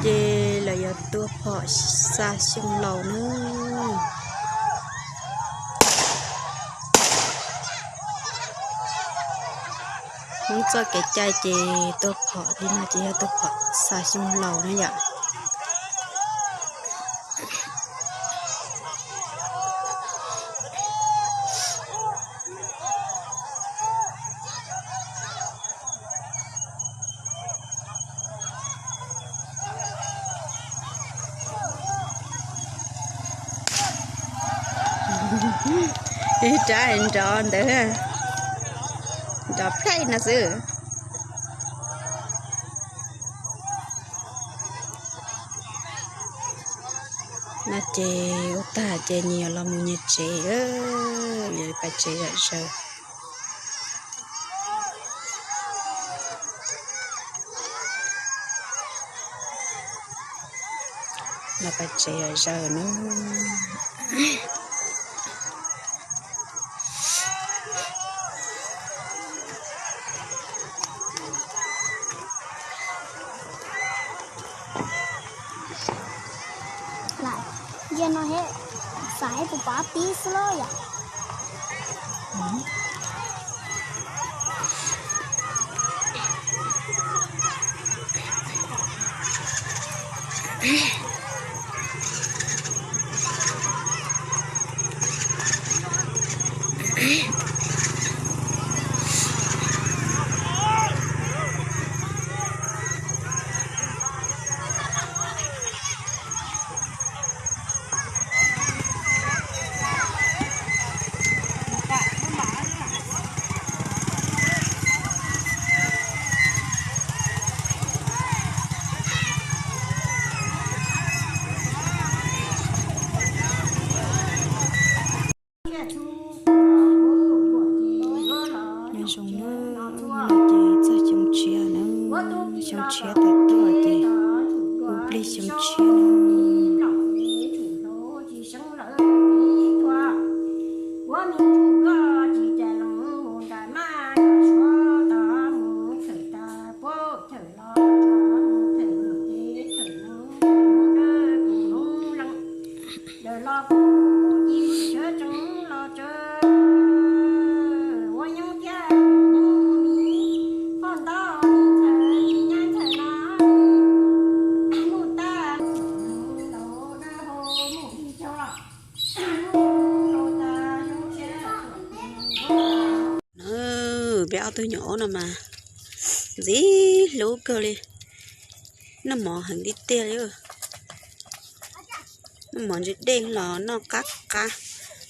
Ces lawv yuav tua phom xa xyoo laus na. Hmoob txoj kev cai ces tua phom li no ces yog tua phom xa xyoo laus na yom. Rab nrov ntawd, nrov plhaij no xwb. No ces ua tag ces nyias yuav los mus nyias tsev, yuav pais tsev zom zaws. Los pais tsev zom zaws na. Lam cia no he, xav ib puas pab tib xwb lauj yom. Nyob zoo na, no ces txog xyoo tshiab na, xyoo tshiab tawm tuaj ces hu plig xyoo tshiab na. Peb ob tug nyuam aub no mas ntxim hlub kawg li, noj mov heev tiag tiag li. Noj mov ntse dej los noj qab qab,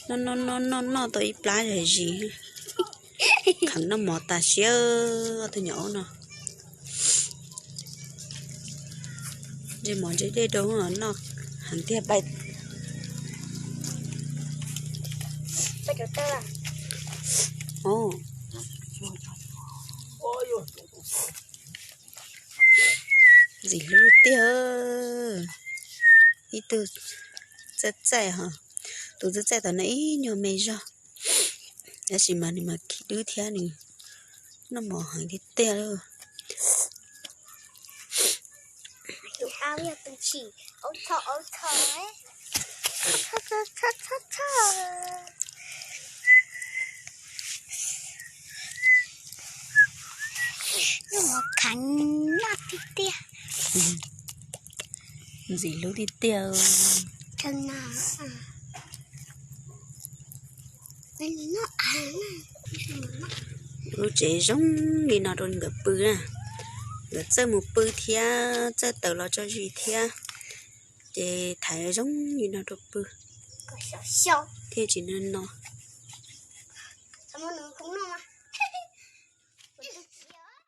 noj noj noj noj noj tau ib plab zis, kheev noj mov tas siab. Ob tug nyuam aub no ntse mov ntse dej rau noj heev tiag pais. Ntxim hlub tiag. Ib tug txaij txaij ho, tus txaij txaij tom no ib nyuag me zog, tab sis mas nws mas khib dub thiab nws noj mov heev tiag tiag li. Noj mov kheev noj tiag tiag. Ntxim hlub tiag tiag. Lub tsev zoo li no rau nkawd pw na. Nkawd txawj mus pw thiab txawj tawm los tso zis thiab, ces thaiv zoo li no rau pw thiaj tsis no no.